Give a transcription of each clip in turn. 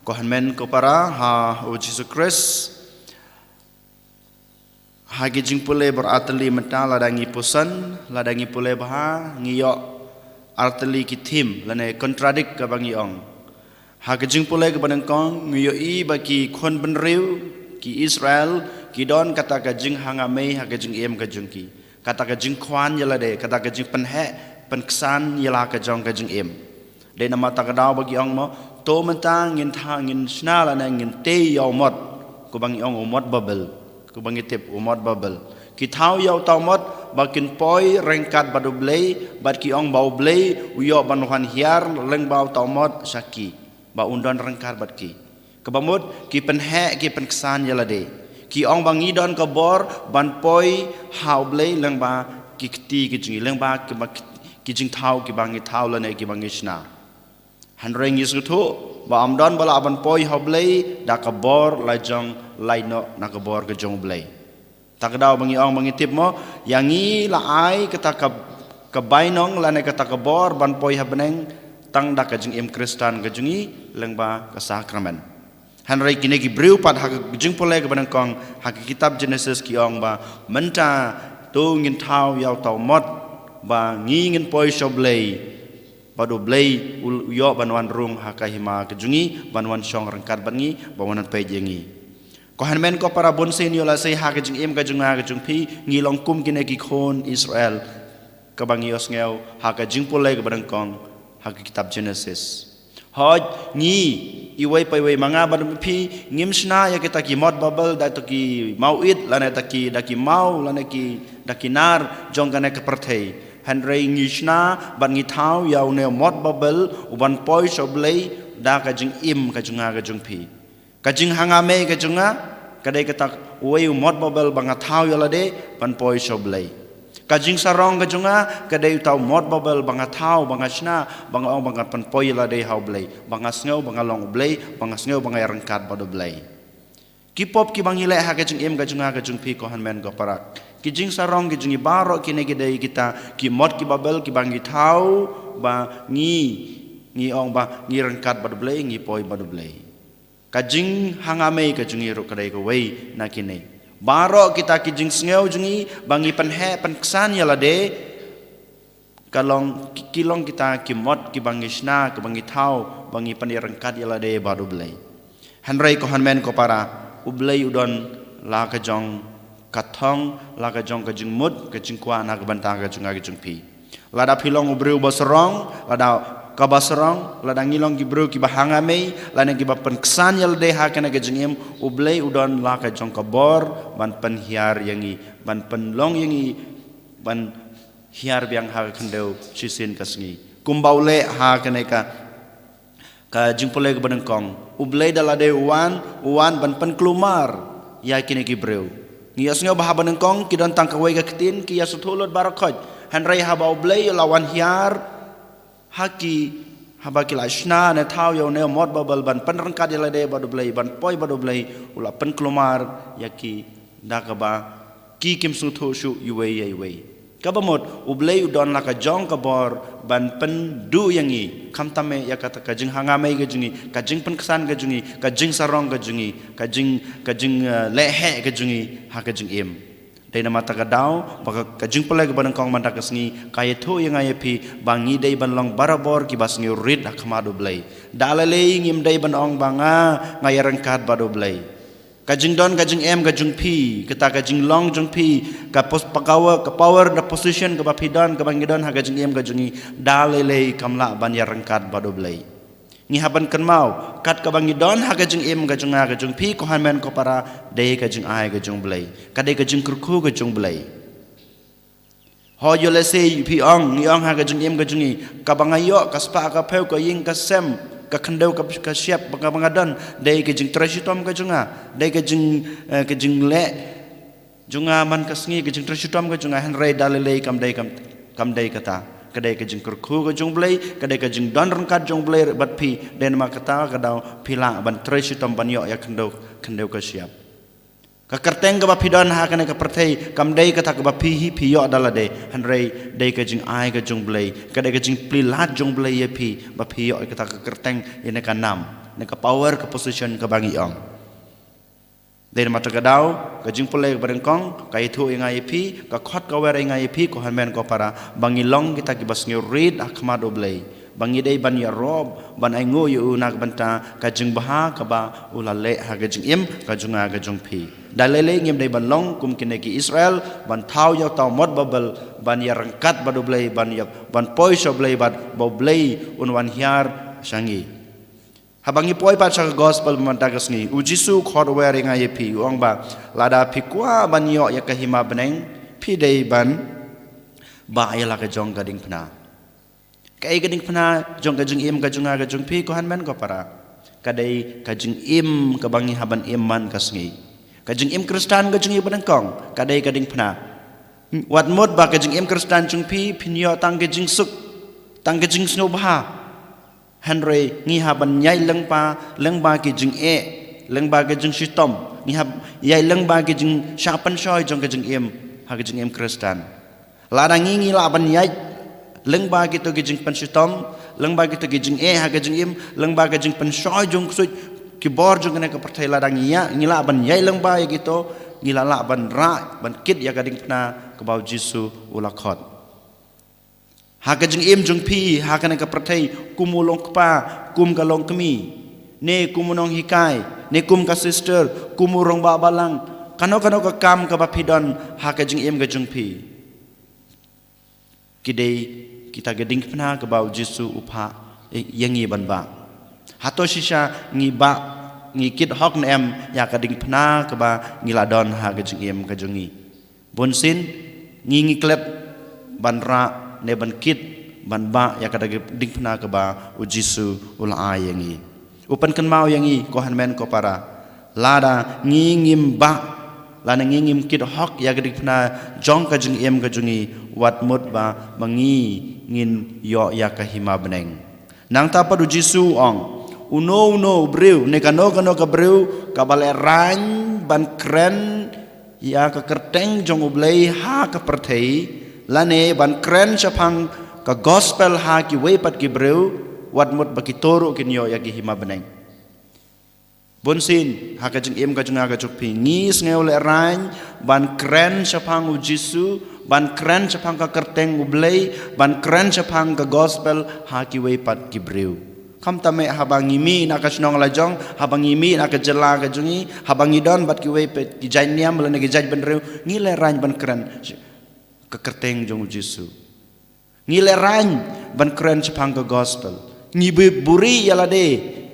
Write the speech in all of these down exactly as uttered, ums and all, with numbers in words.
Ko hynmen ko para ha u Jisu Khrist. Ha ki jingpule bor artylli mynta lada ngi puson, lada ngi pule bha, ngi ïoh artylli ki thim, lane contradict kaba ngi ong. Ha ki jingpule kaba nyngkong, ngi ïohi ba ki khun bynriew, ki Israel, ki don kata ka jinghanga mei ha ka jingim ka jong ki. Kata ka jingkwah ïa lade, kata ka jingpynheh, pynksan ïa la ka jong ka jingim. Dei namar kata ka daw ba ki ong mo, to mynta ngin thaw ngin shna lane ngin tei ïa u mot, kaba ngi ong u mot Babel, kaba ngi tip u mot Babel. Ki thaw ïa uta u mot, ba kin poi ryngkat bad u Blei, bad ki ong ba u Blei, u ïoh ban wan hiar, lyngba uta u mot, sha ki. Ba un don ryngkat bad ki. Kaba mut, ki pynheh, ki pynksan ïa lade. Ki ong ba ngi don ka bor, ban poi, ha u Blei, lyngba ki kti ki jong ngi, lyngba ki ba ki, ki jingthaw, kiba ngi thaw lane, kiba ngi shna. Hynrei ngi sngewthuh, ba ym don ba lah ban poi ha u Blei, da ka bor, la jong, lai noh, na ka bor ka jong u Blei. Kata ka daw ba ngi ong ba ngi tip mo, ïa ngi la ai kata ka, ka bainong lane kata ka bor ban poi ha bneng tang da ka jingim Khristan ka jong ngi lyngba ka sakramen. Hynrei kine ki briew pat ha ka jingpule kaba nyngkong ha ka kitab Genesis ki ong ba mynta to ngin thaw ïa uta u mot ba ngi ngin poi sha u Blei bad u Blei u ïoh ban wan rung ha ka hima ka jong ngi ban wan shong ryngkat bad ngi ban wan peit ïa ngi. Ko hynmen ko para, bun sien ïoh lehse ha ka jingim ka jong nga ka jong phi, ngi long kum kine ki khun Israel. Kaba ngi ïohsngew ha ka jingpule kaba nyngkong ha ka kitab Genesis. Hooid ngi iwei pa iwei, ma nga bad phi, ngim shna ïa kita ki mot Babel da kita ki mawit lane da ki, da ki maw lane ki, da ki nar jong kane ka pyrthei. Hynrei ngi shna bad ngi thaw ïa une u mot Babel u ban poi sha u Blei da ka jingim ka jong nga ka jong phi. Ka jinghanga mei ka jong nga, ka dei kata uwei u mot Babel ba nga thaw ïa lade, ban poi sha u Blei. Ka jingsarong ka jong nga, ka dei uta u mot Babel ba nga thaw, ba nga shna, ba nga ong ba nga pynpoi ïa lade ha u Blei. Ba nga sngew, ba nga long u Blei, ba nga sngew, ba nga ïaryngkat bad u Blei. Ki pop kiba ngi leh ha ka jingim ka jong nga ka jong phi ko hynmen ko para. Ki jingsarong ki jong ngi baroh kine ki dei kita, ki mot ki Babel kiba ngi thaw, ba ngi, ngi ong ba ngi ryngkat bad u Blei, ngi poi bad u Blei. Ka jinghanga mei ka jong ngi ruh ka dei kawei na kine. Baroh kita ki jingsngew jong ngi ba ngi pynheh pynksan ïa lade. Ka long ki, ki long kita ki mot kiba ngi shna, kiba ngi thaw, ba ngi pynïaryngkat ïa lade bad u Blei. Hynrei ko hynmen ko para, u Blei u don la ka jong ka thong, la ka jong ka jingmut, ka jingkwah na ka bynta ka jong nga ka jong phi. Lada phi long u briew ba sarong, lada kaba sarong, lada ngi long ki briew kiba hanga mei, lada kiba pynksan ïa lade ha kane ka jingim, u Blei u don la ka jong ka bor ban pynhiar ïa ngi, ban pynlong ïa ngi, ban hiar biang ha ka khyndew shisien ka sngi. Kumba u leh ha kane ka Ka jingpule kaba nyngkong, u Blei da lade u wan, u wan ban pynkulmar ïa kine ki briew. Ngi ïohsngew ba haba nyngkong ki don tang kawei ka ktien, ki ïasngewthuh lut baroh khoit. Hynrei haba u Blei u la wan hiar ha ki, haba ki la shna ne thaw ïa une u mot Babel ban pynryngkat ïa lade bad u Blei, ban poi bad u Blei, u la pynkulmar ïa ki da kaba ki kim sngewthuh shuh iwei ïa iwei. Kaba mut, u Blei u don la ka jong ka bor ban pynduh ïa ngi, khamtam eh ïa kata ka jinghanga mei ka jong ngi, ka jingpynksan ka jong ngi, ka jingsarong ka jong ngi, ka jing, ka jing, eh, lehheh ka jong ngi ha ka jingim. Dei namar kata ka daw ba ka, ka jingpule kaba nyngkong mynta ka sngi ka ïathuh ïa nga ïa phi ba ngi dei ban long barabor kiba sngewrit ha khmat u Blei. Da lei lei ngim dei ban ong ba nga, nga ïaryngkat bad u Blei. Ka jingdon ka jingem ka jong phi, kata ka jinglong jong phi, ka pos-, ka power, ka power da position kaba phi don, kaba ngi don ha ka jingem ka jong ngi, da lei lei kam lah ban ïaryngkat bad u Blei. Ngi hap ban kynmaw, kat kaba ngi don ha ka jingem ka jong nga ka jong phi, ko hynmen ko para, dei ka jingai ka jong u Blei. Ka dei ka jingkyrkhu ka jong u Blei. Hooid ïoh lehse phi ong, ngi ong ha ka jingim ka jong ngi, kaba nga ïoh, ka spah ka phew, ka ïing ka sem, ka khyndew ka, ka shyiap, ba nga, ba nga don, dei ka jingtrei shitom ka jong nga, dei ka jing, eh, ka jingleh jong nga man ka sngi, ka jingtrei shitom ka jong nga, hynrei da lei lei kam dei, kam, kam dei kata. Ka dei ka jingkyrkhu ka jong u Blei, ka dei ka jingdon ryngkat jong u Blei bad phi, dei namar kata ka daw phi lah ban trei shitom ban ïoh ïa khyndew, khyndew ka shyiap. Ka kyrteng kaba phi don ha kane ka pyrthei kam dei kata kaba phi hi phi ïoh da lade, hynrei dei ka jingai ka jong u Blei, ka dei ka jingplie lad jong u Blei ïa phi ba phi ïoh kata ka kyrteng ïa kane ka nam. ne ka power ka position kaba ngi ong. Dei namar kata ka daw, ka jingpule kaba nyngkong ka ïathuh ïa nga ïa phi, ka khot ka wer ïa nga ïa phi ko hynmen ko para, ba ngi long kita kiba sngewrit ha khmat U Blei, ba ngi dei ban ïaroh, ban ainguh ïa u na ka bynta ka jingbha kaba u la leh ha ka jingim ka jong nga ka jong phi. Da lei lei ngim dei ban long kum kine ki Israel, ban thaw ïa uta u mot Babel, ban ïaryngkat bad U Blei, ban ïa, ban poi sha U Blei bad ba U Blei un wan hiar sha ngi. Haba ngi poi pat sha ka gospel mynta ka sngi, U Jisu u khot wer ïa nga ïa phi, u ong ba lada phi kwah ban ïoh ïa ka hima bneng, phi dei ban bah ïa la ka jong ka diengphna. Kaei ka diengphna jong ka jingim ka jong nga ka jong phi ko hynmen ko para? Ka dei ka jingim kaba ngi hap ban im man ka sngi. Ka jingim Khristan ka jong ngi ba nyngkong ka dei ka diengphna. Wat mut ba ka jingim Khristan jong phi phin ïoh tang ka jingsuk, tang ka jingsngewbha. Hynrei ngi hap ban ïaid lyngba, lyngba ki jingeh, lyngba ki jingshitom. Ngi hap ïaid lyngba ki jingshah pynshoi jong ka jingim ha ka jingim Khristan. Lada ngi, ngi lah ban ïaid lyngba kito ki jingpynshitom, lyngba kito ki jingeh ha ka jingim, lyngba ka jingpynshoi jong ksuid ki bor jong kane ka pyrthei, lada ngi ïa, ngi lah ban ïaid lyngba ïa kito, ngi la lah ban rah, ban kit ïa ka diengphna kaba U Jisu u la khot. Ha ka jingim jong phi ha kane ka pyrthei, kum u longkpa, kum ka longkmie, ne kum u nonghikai, ne kum ka sister, kum u rangbah balang, kano kano ka kam kaba phi don ha ka jingim ka jong phi, ki dei kita ki diengphna kaba U Jisu u phah ïa ngi ban bah. Hato shisha ngi bah, ngi kit hok ne em ïa ka diengphna kaba ngi la don ha ka jingim ka jong ngi? Bunsien ngi, ngi klet ban rah ne ban kit, ban bah ïa ka diengphna kaba U Jisu u la ai ïa ngi. U pynkynmaw ïa ngi ko hynmen ko para, lada ngi ngim bah, lada ngi ngim kit hok ïa ka diengphna jong ka jingim ka jong ngi, wat mut ba ma ngi ngin ïoh ïa ka hima bneng. Nangta pat U Jisu u ong, uno uno u briew ne kano kano ka briew kaba lehraiñ ban kren ïa ka kyrteng jong U Blei ha ka pyrthei, lane ban kren shaphang ka gospel ha kiwei pat ki briew, wat mut ba kito ruh kin ïoh ïa ki hima bneng. Bunsien ha ka jingim ka jong nga ka jong phi, ngi sngew lehraiñ ban kren shaphang U Jisu, ban kren shaphang ka kyrteng U Blei, ban kren shaphang ka gospel ha kiwei pat ki briew. Khamtam eh haba ngi mih na ka shnong la jong, haba ngi mih na ka jylla ka jong ngi, haba ngi don bad kiwei pat ki jait niam lane ki jait bynriew, ngi lehraiñ ban kren ka kyrteng jong U Jisu. Ngi lehraiñ ban kren shaphang ka gospel. Ngi bui-, buhrieh ïa lade,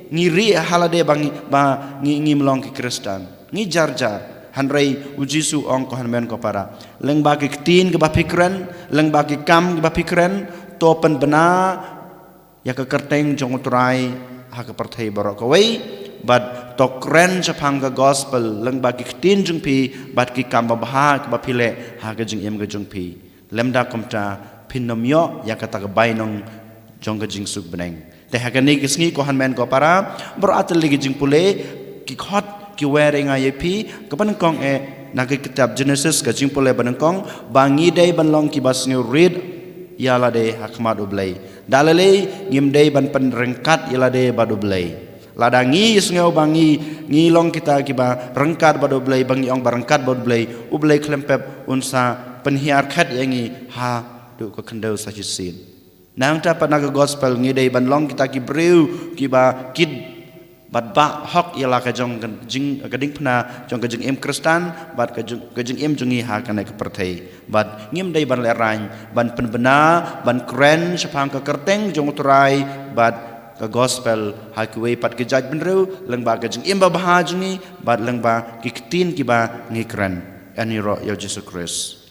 ngi rieh ha lade ba ngi, ba ngi, ngim long ki Khristan. Ngi jar jar. Hynrei U Jisu u ong ko hynmen ko para, lyngba ki ktien kiba phi kren, lyngba ki kam kiba phi kren, to pynbna ïa ka kyrteng jong U Trai ha ka pyrthei baroh kawei, bad to kren shaphang ka gospel lyngba ki ktien jong phi bad ki kam babha kiba phi leh ha ka jingim ka jong phi. Lymda kumta phin ym ïoh ïa kata ka bainong jong ka jingsuk bneng. Te ha kane ka sngi ko hynmen ko para, baroh artylli ki jingpule ki khot ki wer ïa nga ïa phi, kaba nyngkong eh na ka kitab Genesis, ka jingpule ba nyngkong, ba ngi dei ban long kiba sngewrit ïa lade ha khmat U Blei. Da lei lei ngim dei ban pynryngkat ïa lade bad U Blei. Lada ngi sngew ba ngi, ngi long kita kiba ryngkat bad U Blei, ba ngi ong ba ryngkat bad U Blei, U Blei khlem pep un sa pynhiar khet ïa ngi haduh ka khyndew sa shisien. Nangta pat na ka gospel ngi dei ban long kita ki briew kiba kit bad bah hok ïa la ka jong ka jing, ka diengphna jong ka jingim Khristan bad ka jing, ka jingim jong ngi ha kane ka pyrthei. Bad ngim dei ban lehraiñ ban pynbna, ban kren shaphang ka kyrteng jong U Trai bad ka gospel ha kiwei pat ki jait bynriew, lyngba ka jingim babha jong ngi bad lyngba ki ktien kiba ngi kren. Ïaroh ïa U Jisu Khrist.